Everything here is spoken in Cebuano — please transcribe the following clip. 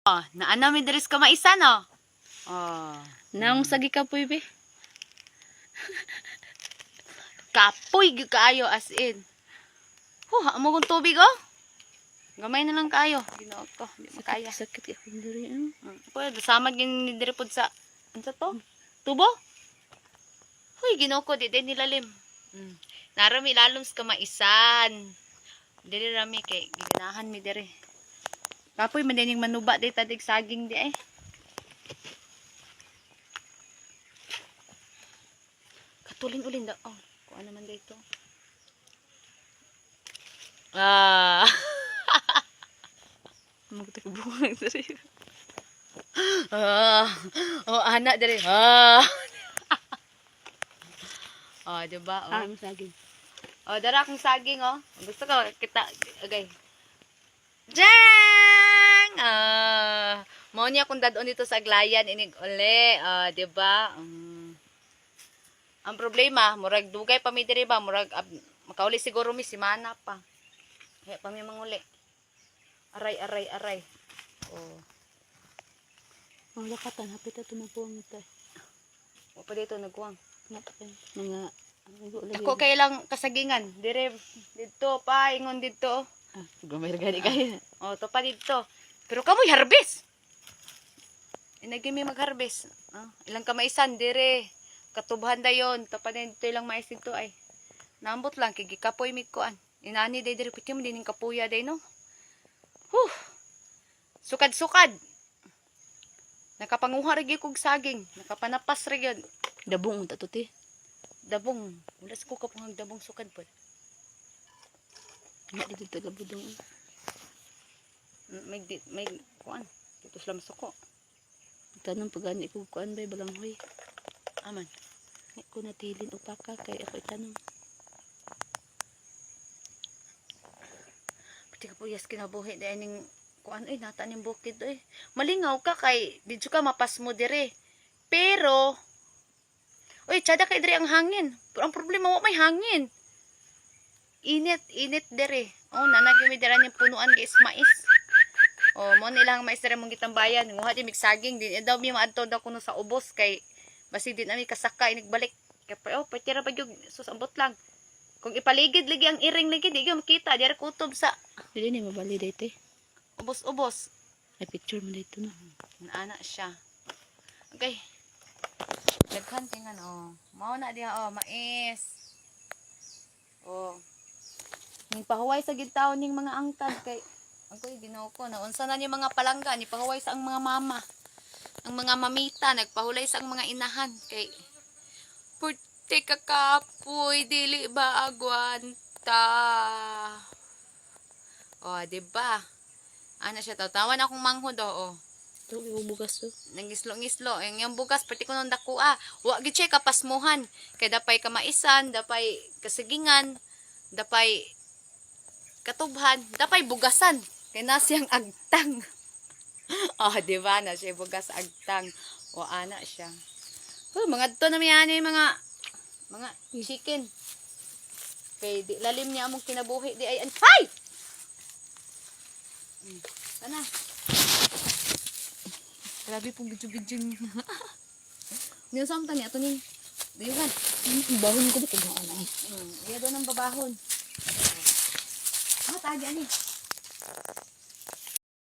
Oh, naana mi diri sa kamaisan oh. Oh. Naong sagi ka po, be. Kapoy gyud kaayo as in. Huh, amo kong tubig oh. Gamay na lang kaayo. Ginoo ko, di makaya. Sakit ka kung diri. Ano? Pwede sama gin ni diri pod sa unsa to? Tubo? Huy, Ginoo ko di din nilalim. Narami lalom sa kamaisan. Diri rami kay giganahan mi diri. Kapoy man dining manuba di tadig saging di eh. Katulin-ulin da. Oh, kuan naman dito. Ah. Magtakbuhan diri. Ah. Oh, anak diri. Ah. Oh, di ba? Oh. Ah, ang saging. Oh, dara akong saging oh. Gusto ko kita okay. Jang! Ah, mao niya akong dadon dito sa Aglayan inig uli, ah, di ba? Ang problema, murag dugay pa mi diri ba, murag makauli siguro mi simana pa. Kaya pa mi manguli. Aray, aray, aray. Oh. Mga lakatan, hapit na tumubuang ito. Wa pa dito nagkuwang. Mga, ano lagi. Ako kay lang kasagingan. Dire didto pa ingon didto. Ah, gamay ra gani kayo. Oh, to pa didto. Pero kamoy harvest. Inagi mi mag-harvest. Ah, ilang kamaisan dire. Katubhan dayon. To pa didto ilang mais didto ay. Naambot lang kay gikapoy mig kuan. Inani day dire puti mo dining kapuya day no. Huh. Sukad-sukad. Nakapanguha ra gyud kog saging. Nakapanapas ra gyud. Dabong unta to ti. Dabong. Wala sa ko kapangag dabong sukad pod. Nga dito taga budong. May di, may kuan. Dito sila masuko. Tanong pag gani ko kuan bay balanghoy. Aman. Nga ko natilin upaka kay ako itanong. Pati ka po, yes, kinabuhi dahil ning kuan oy, nata ning bukid oy. Malingaw ka kay didto ka mapasmo dire. Pero oy, tsada kay dire ang hangin. Pero ang problema wa may hangin. Init, init dire. Oh, nanag mi dire ning punuan guys mais. Oh, mo nilang mais dire mong gitambayan. Nguha di mig saging din daw mi maadto daw kuno sa ubos kay basig din nami kasaka inigbalik. Kay pa oh, patira pa gyud sus ambot lang. Kung ipaligid lagi ang iring lagi di gyud makita dire kutob sa Dili ni mabali dito. ubos-ubos. Ay picture mo dito no. Naana siya. Okay. Daghan tingan oh. Mao na diha oh, mais. Oh. Ning pahuway sa gid taon ning mga angkad kay agoy Ginoo ko naunsa na ni mga palangga ni pahuway sa ang mga mama. Ang mga mamita nagpahulay sa ang mga inahan kay Purte kakapoy dili ba agwanta. Oh, di ba? Ana siya taw-tawan akong manghod oh. Oh. Ito yung bugas to. Nangislo-ngislo. Ang yung bugas, pati ko nung dakua. Wa gid siya kapasmuhan. Kay dapay kamaisan, dapay kasagingan, dapay katubhan, dapay bugasan. Kay na siyang agtang. Oh, di ba? Na siya bugas agtang. O ana siya. Oh, mga to na may ano yung mga chicken. Kay di lalim niya among kinabuhi di ay ay! Ana. Grabe pong bidyo-bidyo niya. Niyo sa niya ato ning dayuhan. Bahon ko dito na ay. Iya doon ang babahon. Ah, tagi ani.